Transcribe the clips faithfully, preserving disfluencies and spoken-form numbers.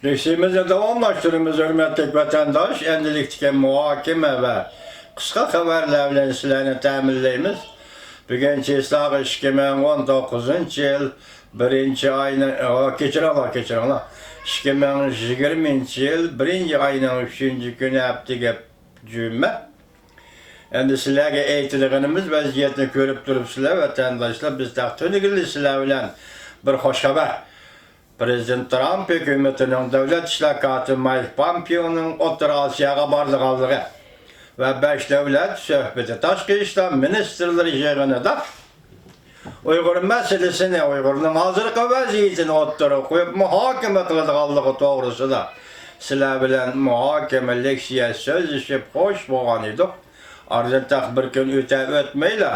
لېكسىيىمىزنى داۋاملاشتۇرىمىز، ھۆرمەتلىك ۋەتەنداش. ئەمدىلىكتىكى مۇھاكىمە ۋە قىسقا خەۋەرلەر بىلەن سىلەرنى تەمىنلەيمىز. بۈگۈن چىسلاغا ئىككى مىڭ ئون توققۇزىنچى يىل بىرىنچى ئاينىڭ، ئا، كەچۈرۈڭلار، كەچۈرۈڭلار. ئىككى مىڭ يىگىرمىنچى يىل بىرىنچى ئاينىڭ ئۈچىنچى كۈنى، ھەپتىگە جۈمە. ئەمدى سىلەرگە ئېيتىدىغىنىمىز، ۋەزىيەتنى كۆرۈپ تۇرۇپسىلەر، ۋەتەنداشلار. بىز تەختىنىگىلى سىلەر بىلەن بىر خوش خەۋەر. پىرېزىدېنت ترامپ ھۆكۈمىتىنىڭ دۆلەت ئىشلار كاتىپى مايك پامپېئونىڭ ئوتتۇرا ئاسىياغا بارىدىغانلىقى ۋە بەش دۆلەت سۆھبىتى، تاشقى ئىشلار مىنىستىرلىرى يىغىنىدا ئۇيغۇر مەسىلىسىنى، ئۇيغۇرنىڭ ھازىرقى ۋەزىيىتىنى ئوتتۇرىغا قويۇپ مۇھاكىمە قىلىدىغانلىقى توغرىسىدا سىلەر بىلەن مۇھاكىمە، لېكسىيە، سۆزلىشىپ خوش بولغان ئىدۇق. ئارىدىن تېخى بىر كۈن ئۆتە ئۆتمەيلا،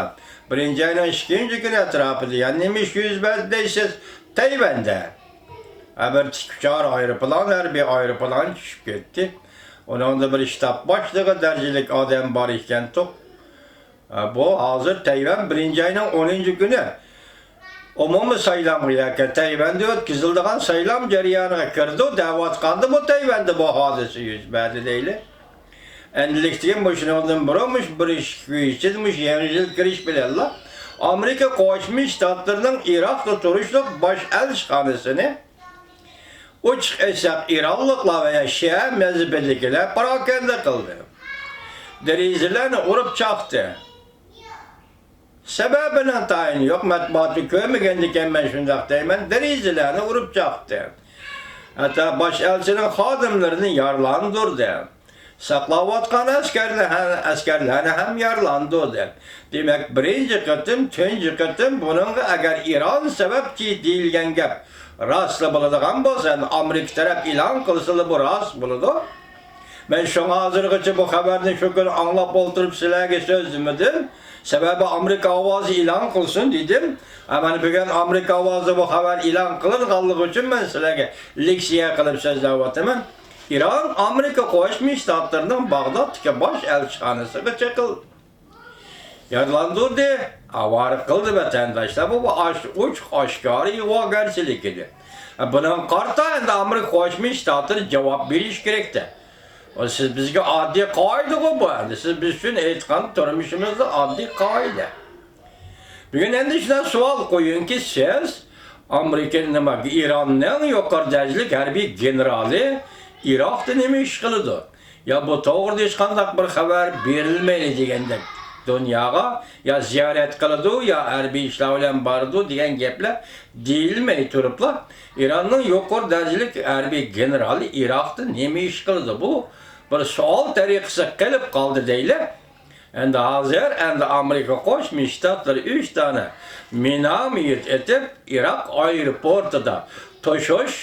بىرىنچى ئاينىڭ ئىككىنچى كۈنى ئەتراپىدا يەنە نېمە ئىش يۈز بەردى دەيسىز؟ تەيۋەندە ھە، بىر تىككۈچار ئايروپىلان، ھەربىي ئايروپىلان چۈشۈپ كەتتى. ئۇنىڭدا بىر شتاب باشلىقى دەرىجىلىك ئادەم بار ئىكەنتۇق. ھە، بۇ ھازىر تەيۋەن بىرىنچى ئاينىڭ ئونىنچى كۈنى ئومۇمىي سايلامغا ياكى تەيۋەندە ئۆتكۈزۈلىدىغان سايلام جەريانىغا كىرىدۇ دەۋاتقاندا، بۇ تەيۋەندە بۇ ھادىسە يۈز بەردى دەيلى. ئەمدىلىكتىن مۇشۇنىڭدىن بۇرۇن مۇشۇ بىر ئىككى كۈن ئىچىدە، مۇشۇ يېڭى يىل كىرىش بىلەنلا ئامېرىكا قوشما شتاتلىرىنىڭ ئىراقتا تۇرۇشلۇق باش ئەلچىخانىسىنى، ئوچۇق ئېيتساق، ئىرانلىقلار ۋە شىئە مەزھىپىدىكىلەر پاراكەندە قىلدى. دېرىزىلەرنى ئۇرۇپ چاقتى. سەۋەبىنىڭ تايىنى يوق، مەتبۇئاتنى كۆرمىگەندىكىن مەن شۇنداق دەيمەن، دېرىزىلەرنى ئۇرۇپ چاقتى. ھەتتا باش ئەلچىنىڭ خادىملىرىنى يارىلاندۇردى. ساقلاۋاتقان ئەسكەرلەر، ئەسكەرلەرنى ھەم يارىلاندۇردى. دېمەك، بىرىنچى قېتىم، تۇنجى قېتىم بۇنىڭغا ئەگەر ئىران سەۋەبچى دېيىلگەن گەپ راستلا بولىدىغان بولسا، ئەمدى ئامېرىكا تەرەپ ئېلان قىلسىلا بۇ راست بولىدۇ. مەن شۇڭا ھازىرغىچە بۇ خەۋەرنى شۇ كۈنى ئاڭلاپ ئولتۇرۇپ سىلەرگە سۆزلىمىدىم. سەۋەبى ئامېرىكا ئاۋازى ئېلان قىلسۇن دېدىم. ئە، مانا بۈگۈن ئامېرىكا ئاۋازىدا بۇ خەۋەر ئېلان قىلىنغانلىقى ئۈچۈن مەن سىلەرگە لېكسىيە قىلىپ سۆزلەۋاتىمەن. ئىران ئامېرىكا قوشما شتاتلىرىنىڭ باغدادتىكى باش ئەلچىخانىسىغا چېقىلدى. يارىلاندۇردى، ئاۋارە قىلدى ۋەتەنداشلار. بۇ، بۇ ئاش-، ئوچۇق ئاشكارا ئىغۋاگەرچىلىك ئىدى. بۇنىڭغا قارىتا ئەمدى ئامېرىكا قوشما شتاتلىرى جاۋاب بېرىشى كېرەكتى. ئۇ سىز بىزگە ئاددىي قائىدىغۇ بۇ ئەمدى. سىز بىز ئۈچۈن ئېيتقان تۇرمۇشىمىزدا ئاددىي قائىدە. بۈگۈن ئەمدى شۇنداق سوئال قويۇڭكى، سىز ئامېرىكا نېمە، ئىراننىڭ يۇقىرى دەرىجىلىك ھەربىي گېنېرالى ئىراقتا نېمە ئىش قىلىدۇ؟ يا بۇ توغرىدا ھېچقانداق بىر خەۋەر بېرىلمەيدۇ دېگەندەك دۇنياغا، يا زىيارەت قىلىدۇ، يا ھەربىي ئىشلار بىلەن بارىدۇ دېگەن گەپلەر دېيىلمەي تۇرۇپلا، ئىراننىڭ يۇقىرى دەرىجىلىك ھەربىي گېنېرالى ئىراقتا نېمە ئىش قىلىدۇ؟ بۇ بىر سوئال تەرىقىسى قېلىپ قالدى دەيلى. ئەمدى ھازىر ئەمدى ئامېرىكا قوشما شتاتلىرى ئۈچ دانە مىناميوت ئېتىپ، ئىراق ئايروپورتىدا توشۇش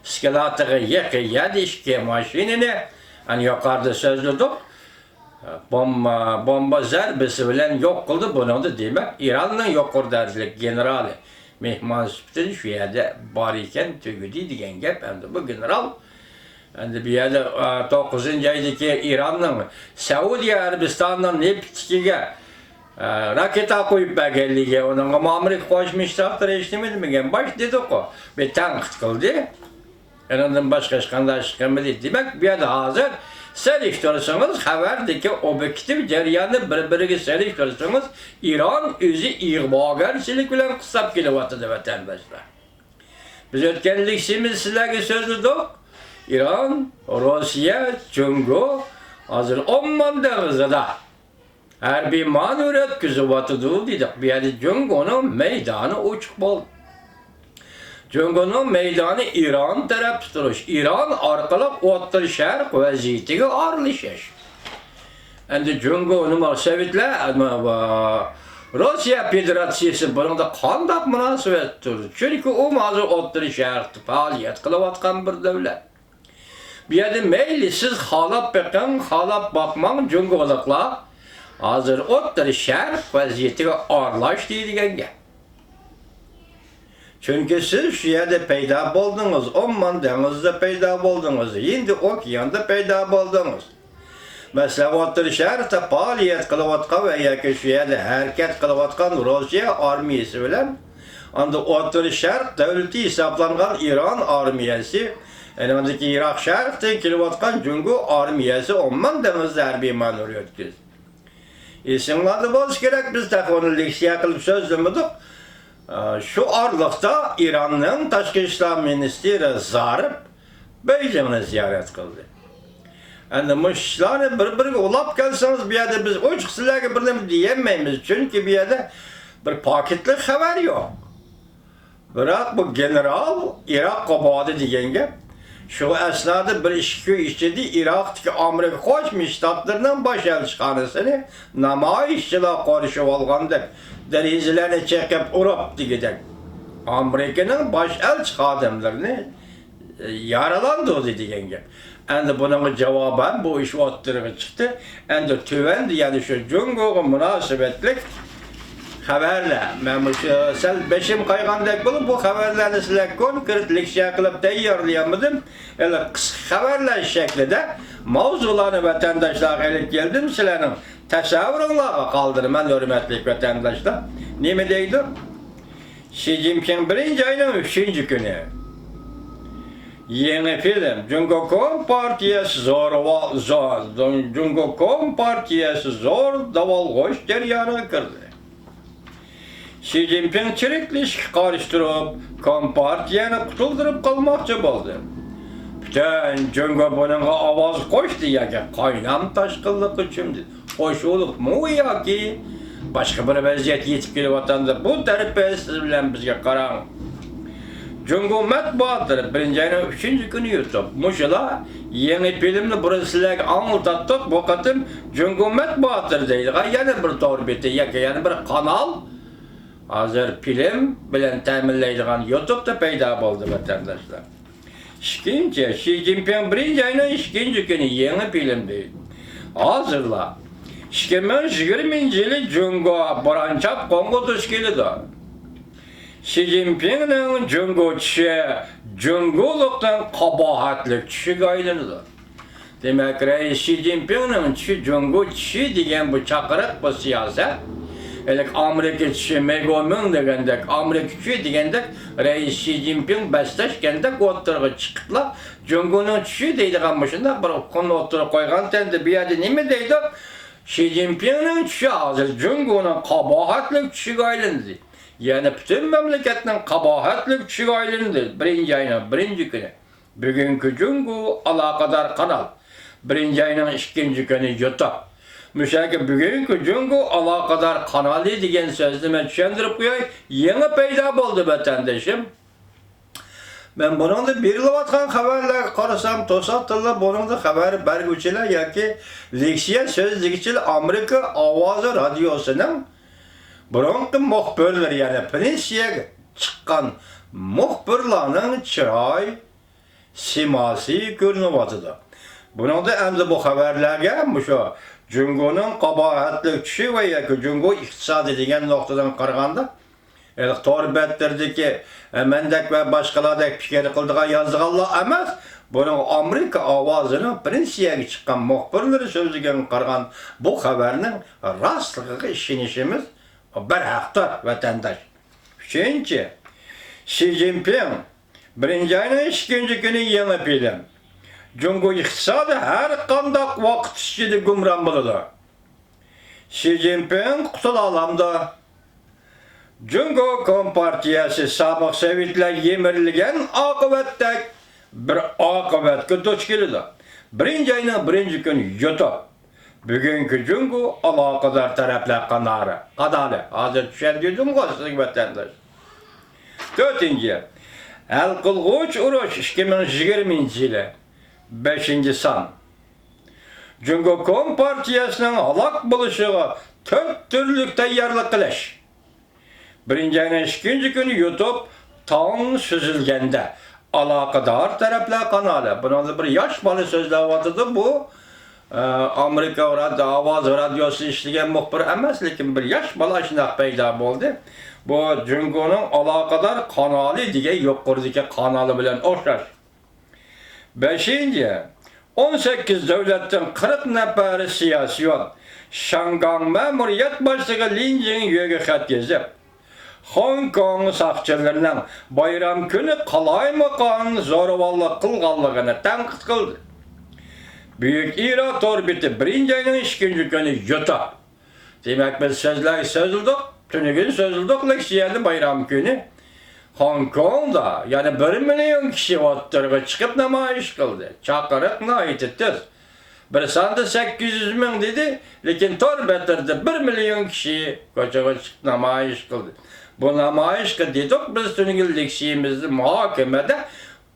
ئىسكىلاتىغا يېقىن يەردە ئىككى ماشىنىنى، ئەنە يۇقىرىدا سۆزلىدۇق، بومبا، بومبا زەربىسى بىلەن يوق قىلدى. بۇنىڭدا دېمەك ئىراننىڭ يۇقىرى دەرىجىلىك گېنېرالى مېھمان سۈپىتىدە شۇ يەردە بار ئىكەن، تۈگىدى دېگەن گەپ. ئەمدى بۇ گېنېرال، ئەمدى بۇ يەردە، ئا، توققۇزىنچى ئايدىكى ئىراننىڭ سەئۇدىيە ئەرەبىستانىنىڭ نېفىتىگە، ئا، راكېتا قويۇپ بەرگەنلىكى، ئۇنىڭغا ئامېرىكا قوشما شتاتلىرى ھېچنېمە دېمىگەن، باش دېدۇققۇ، بىر تەنقىد قىلدى. ئۇنىڭدىن باشقا ھېچقانداق ئىش قىلمىدى. دېمەك، بۇ يەردە ھازىر سېلىشتۇرسىڭىز، خەۋەردىكى ئوبيېكتىپ جەرياننى بىر-بىرىگە سېلىشتۇرسىڭىز، ئىران ئۆزى ئىغۋاگەرچىلىك بىلەن قىستاپ كېلىۋاتىدۇ، ۋەتەنداشلار. بىز ئۆتكەن لېكسىيىمىزدا سىلەرگە سۆزلىدۇق. ئىران، روسىيە، جۇڭگو ھازىر ئومان دېڭىزىدا ھەربىي مانېۋىر ئۆتكۈزۈۋاتىدۇ دېدۇق. بۇ يەردە جۇڭگونىڭ مەيدانى ئوچۇق بولدى. جۇڭگونىڭ مەيدانى ئىران تەرەپتە تۇرۇش، ئىران ئارقىلىق ئوتتۇرا شەرق ۋەزىيىتىگە ئارىلىشىش. ئەمدى جۇڭگو نېمە، سوۋېتلار، ئەمما، ۋا-، روسىيە فېدېراتسىيىسى بۇنىڭدا قانداق مۇناسىۋەتتە تۇرىدۇ؟ چۈنكى ئۇ ھازىر ئوتتۇرا شەرقتە پائالىيەت قىلىۋاتقان بىر دۆلەت. بۇ يەردە مەيلى سىز خالاپ بېقىڭ، خالاپ باقماڭ، جۇڭگولۇقلار ھازىر ئوتتۇرا شەرق ۋەزىيىتىگە ئارىلاشتى دېگەن گەپ. چۈنكى سىز شۇ يەردە پەيدا بولدىڭىز، ئومان دېڭىزىدا پەيدا بولدىڭىز، ھىندى ئوكياندا پەيدا بولدىڭىز. مەسىلەن، ئوتتۇرا شەرقتە پائالىيەت قىلىۋاتقان ۋە ياكى شۇ يەردە ھەرىكەت قىلىۋاتقان روسىيە ئارمىيىسى بىلەن ئاندىن ئوتتۇرا شەرق دۆلىتى ھېسابلانغان ئىران ئارمىيەسى ئېنىڭدىكى يىراق شەرقتىن كېلىۋاتقان جۇڭگو ئارمىيەسى ئومان دېڭىزىدا ھەربىي مانېۋىر ئۆتكۈزدى. ئېسىڭلاردا بولسا كېرەك، بىز تېخى ئۇنى لېكسىيە قىلىپ سۆزلىمىدۇق. ئا، شۇ ئارىلىقتا ئىراننىڭ تاشقى ئىشلار مىنىستىرى زارىپ بېيجىڭنى زىيارەت قىلدى. ئەمدى مۇشۇ ئىشلارنى بىر-بىرىگە ئۇلاپ كەلسىڭىز، بۇ يەردە بىز ئوچۇق سىلەرگە بىر نېمە دېيەلمەيمىز، چۈنكى بۇ يەردە بىر پاكىتلىق خەۋەر يوق. بىراق بۇ گېنېرال ئىراققا باردى دېگەن گەپ. شۇ ئەسنادا بىر ئىككى كۈن ئىچىدە ئىراقتىكى ئامېرىكا قوشما شتاتلىرىنىڭ باش ئەلچىخانىسىنى نامايىشچىلار قورشىۋالغاندەك، دېرىزىلەرنى چېقىپ ئۇرۇپ دېگۈدەك، ئامېرىكىنىڭ باش ئەلچى خادىملىرىنى يارىلاندۇردى دېگەن گەپ. ئەمدى بۇنىڭغا جاۋابەن بۇ ئىش ئوتتۇرىغا چىقتى. ئەمدى تۆۋەندە يەنە شۇ جۇڭگوغا مۇناسىۋەتلىك خەۋەرلەر. مەن مۇشۇ سەل بېشىم قايغاندەك بولۇپ، بۇ خەۋەرلەرنى سىلەرگە كونكرېت لېكسىيە قىلىپ تەييارلىيالمىدىم. ھېلى قىسقا خەۋەرلەر شەكلىدە ماۋزۇلارنى ۋەتەنداشلارغا ئېلىپ كەلدىم. سىلەرنىڭ تەسەۋۋۇرۇڭلارغا قالدۇرىمەن، ھۆرمەتلىك ۋەتەنداشلار. نېمە دەيدۇ؟ شى جىنپىڭ بىرىنچى ئاينىڭ ئۈچىنچى كۈنى. يېڭى فىلىم، جۇڭگو كومپارتىيەسى زورىۋال-، زو-، جۇڭگو كومپارتىيەسى زور داۋالغۇش جەريانىغا كىردى. شى جىنپىڭ چىرىكلىشىشكە قارشى تۇرۇپ، كومپارتىيەنى قۇتۇلدۇرۇپ قالماقچى بولدى. پۈتۈن جۇڭگو بۇنىڭغا ئاۋاز قوشتى ياكى قاينام تاشقىنلىققا چۆمدى. قوشۇلۇپمۇ ياكى باشقا بىر ۋەزىيەت يېتىپ كېلىۋاتامدۇ؟ بۇ تەرىپى سىز بىلەن بىزگە قاراڭ. جۇڭگو مەتبۇئاتلىرى، بىرىنچى ئاينىڭ ئۈچىنچى كۈنى يۇتۇپ، مۇشۇلار يېڭى فىلىمنى بۇرۇن سىلەرگە ئاڭلىتاتتۇق. بۇ قېتىم جۇڭگو مەتبۇئاتلىرى دەيدىغان يەنە بىر تور بېتى ياكى يەنە بىر قانال ھازىر فىلىم بىلەن تەمىنلەيدىغان يۇتۇبتا پەيدا بولدى، ۋەتەنداشلار. ئىككىنچى، شى جىنپىڭ بىرىنچى ئاينىڭ ئىككىنچى كۈنى يېڭى فىلىم دەيدۇ. ھازىرلا ئىككى مىڭ يىگىرمىنچى يىلى جۇڭگو بورانچاپقۇنغا دۇچ كېلىدۇ. شى جىنپىڭنىڭ جۇڭگو چۈشى جۇڭگولۇقنىڭ قاباھەتلىك چۈشىگە ئايلىنىدۇ. دېمەك، رەئىس شى جىنپىڭنىڭ چۈشى جۇڭگو چۈشى دېگەن بۇ چاقىرىق، بۇ سىياسەت، ھېلىقى ئامېرىكا چۈشى مېگومىڭ دېگەندەك، ئامېرىكا چۈشى دېگەندەك، رەئىس شى جىنپىڭ بەسلەشكەندەك ئوتتۇرىغا چىقىپلا، جۇڭگونىڭ چۈشى دەيدىغان مۇشۇنداق بىر ئۇقۇمنى ئوتتۇرىغا قويغانتى، ئەمدى بۇ يەردە نېمە دەيدۇ؟ شى جىنپىڭنىڭ چۈشى ھازىر جۇڭگونىڭ قاباھەتلىك چۈشىگە ئايلاندى. يەنى پۈتۈن مەملىكەتنىڭ قاباھەتلىك چۈشىگە ئايلاندى. بىرىنچى ئاينىڭ بىرىنچى كۈنى. بۈگۈنكى جۇڭگو ئالاقىدار قانال. بىرىنچى ئاينىڭ ئىككىنچى كۈنى يۇتۇپ. مۇشۇ يەرگە بۈگۈنكى جۇڭگو ئالاقىدار قانالى دېگەن سۆزنى مەن چۈشەندۈرۈپ قوياي. يېڭى پەيدا بولدى، ۋەتەندىشىم. مەن بۇنىڭدا بېرىلىۋاتقان خەۋەرلەرگە قارىسام، توساتتىنلا بۇنىڭدا خەۋەر بەرگۈچىلەر ياكى لېكسىيە سۆزلىگۈچىلەر ئامېرىكا ئاۋازى رادىيوسىنىڭ بۇرۇنقى مۇخبىرلىرى، يەنى پېنسىيەگە چىققان مۇخبىرلارنىڭ چىراي سىيماسى كۆرۈنۈۋاتىدۇ. بۇنىڭدا ئەمدى بۇ خەۋەرلەرگە مۇشۇ جۇڭگونىڭ قاباھەتلىك چۈشى ۋە ياكى جۇڭگو ئىقتىسادى دېگەن نۇقتىدىن قارىغاندا، ھېلىقى تور بەتلىرىدىكى، ئە، مەندەك ۋە باشقىلاردەك پىكىر قىلىدىغان، يازىدىغانلار ئەمەس، بۇنىڭ ئامېرىكا ئاۋازىنىڭ پېنسىيەگە چىققان مۇخبىرلىرى سۆزلىگەنگە قارىغان بۇ خەۋەرنىڭ راستلىقىغا ئىشىنىشىمىز بەرھەقتۇر، ۋەتەنداش. ئۈچىنچى، شى جىنپىڭ بىرىنچى ئاينىڭ ئىككىنچى كۈنى يېڭى فىلىم. جۇڭگو ئىقتىسادى ھەر قانداق ۋاقىت ئىچىدە گۇمران بولىدۇ. شى جىنپىڭ قۇتۇلالامدۇ؟ جۇڭگو كومپارتىيەسى سابىق سوۋېتلار يىمىرىلگەن ئاقىۋەتتەك بىر ئاقىۋەتكە دۇچ كېلىدۇ. بىرىنچى ئاينىڭ بىرىنچى كۈنى يۇتۇپ. بۈگۈنكى جۇڭگو ئالاقىدار تەرەپلەر قانالى. قانالى. ھازىر چۈشەندۈردۈمغۇ سىزگە، ۋەتەنداش؟ تۆتىنچى، ھەل قىلغۇچ ئۇرۇش ئىككى مىڭ يىگىرمىنچى يىلى. بەشىنچى سان. جۇڭگو كومپارتىيەسىنىڭ ھالاك بولۇشىغا تۆت تۈرلۈك تەييارلىق قىلىش. بىرىنچى ئاينىڭ ئىككىنچى كۈنى يۇتۇپ، تاڭ سۈزۈلگەندە، ئالاقىدار تەرەپلەر قانالى. بۇنىڭدا بىر ياش بالا سۆزلەۋاتىدۇ. بۇ، ئە، ئامېرىكا راد-، ئاۋاز رادىيوسىدا ئىشلىگەن مۇخبىر ئەمەس، لېكىن بىر ياش بالا شۇنداق پەيدا بولدى. بۇ جۇڭگونىڭ ئالاقىدار قانالى دېگەن يۇقىرىدىكى قانالى بىلەن ئوخشاش. بەشىنچى، ئون سەككىز دۆلەتتىن قىرىق نەپەر سىياسىيون شياڭگاڭ مەمۇرىيەت باشلىقى لىن جىڭيۈگە خەت يېزىپ، خوڭكوڭ ساقچىلىرىنىڭ بايرام كۈنى قالايمىقان زورىۋاللىق قىلغانلىقىنى تەنقىد قىلدى. بۈيۈك ئىرا تور بېتى بىرىنچى ئاينىڭ ئىككىنچى كۈنى يوتا. دېمەك، بىز سۆزلەر سۆزلىدۇق، تۈنۈگۈن سۆزلىدۇق، لېكسىيەنى بايرام كۈنى خوڭكوڭدا يەنە بىر مىليون كىشى ئوتتۇرىغا چىقىپ نامايىش قىلدى. چاقىرىق ناھايىتى تېز. بىر ساندا سەككىز يۈز مىڭ دېدى، لېكىن تور بەتلىرىدە بىر مىليون كىشى كوچىغا چىقىپ نامايىش قىلدى. بۇ نامايىشقا دېدۇق، بىز تۈنۈگۈن لېكسىيىمىزدە، مۇھاكىمىدە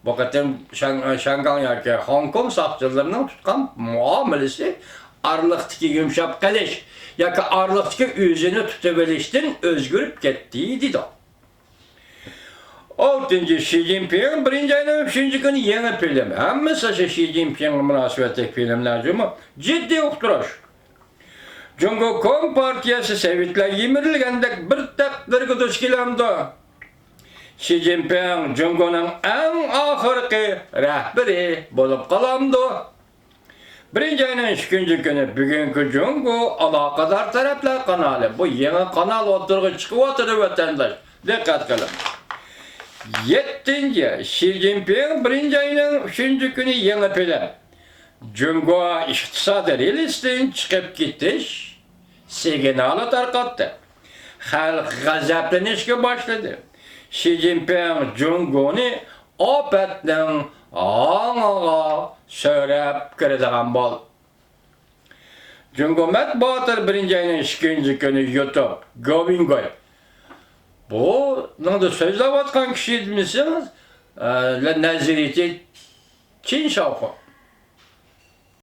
بۇ قېتىم شاڭ-، شاڭگاڭ ياكى خوڭكوڭ ساقچىلىرىنىڭ تۇتقان مۇئامىلىسى ئارىلىقتىكى يۇمشاپ قېلىش ياكى ئارىلىقتىكى ئۆزىنى تۇتۇۋېلىشتىن ئۆزگىرىپ كەتتى، دېدۇق. ئالتىنچى، شى جىنپىڭ بىرىنچى ئاينىڭ ئۈچىنچى كۈنى يېڭى فىلىم. ھەممىسى شۇ شى جىنپىڭغا مۇناسىۋەتلىك فىلىملەر جۇمۇ. جىددىي ئۇقتۇرۇش. جۇڭگو كومپارتىيەسى سوۋېتلار يىمىرىلگەندەك بىر تەقدىرگە دۇچ كېلەمدۇ؟ شى جىنپىڭ جۇڭگونىڭ ئەڭ ئاخىرقى رەھبىرى بولۇپ قالامدۇ؟ بىرىنچى ئاينىڭ ئىككىنچى كۈنى بۈگۈنكى جۇڭگو ئالاقىدار تەرەپلەر قانالى. بۇ يېڭى قانال ئوتتۇرىغا چىقىۋاتىدۇ، ۋەتەنداش. دىققەت قىلىڭ. يەتتىنچى، شى جىنپىڭ بىرىنچى ئاينىڭ ئۈچىنچى كۈنى يېڭى فىلىم. جۇڭگو ئىقتىسادىي رېلىستىن چىقىپ كېتىش سىگنالى تارقاتتى. خەلق غەزەپلىنىشكە باشلىدى. شى جىنپىڭ جۇڭگونى ئاپەتنىڭ ھاڭىغا سۆرەپ كىرىدىغان بولدى. جۇڭگو مەتبۇئاتى بىرىنچى ئاينىڭ ئىككىنچى كۈنى يۇتۇپ، گوۋىنگوي. بۇنىڭدا سۆزلەۋاتقان كىشى دېمىسىڭىز، ئە، لە نەزىرىيىتى چىن شاۋخۇ.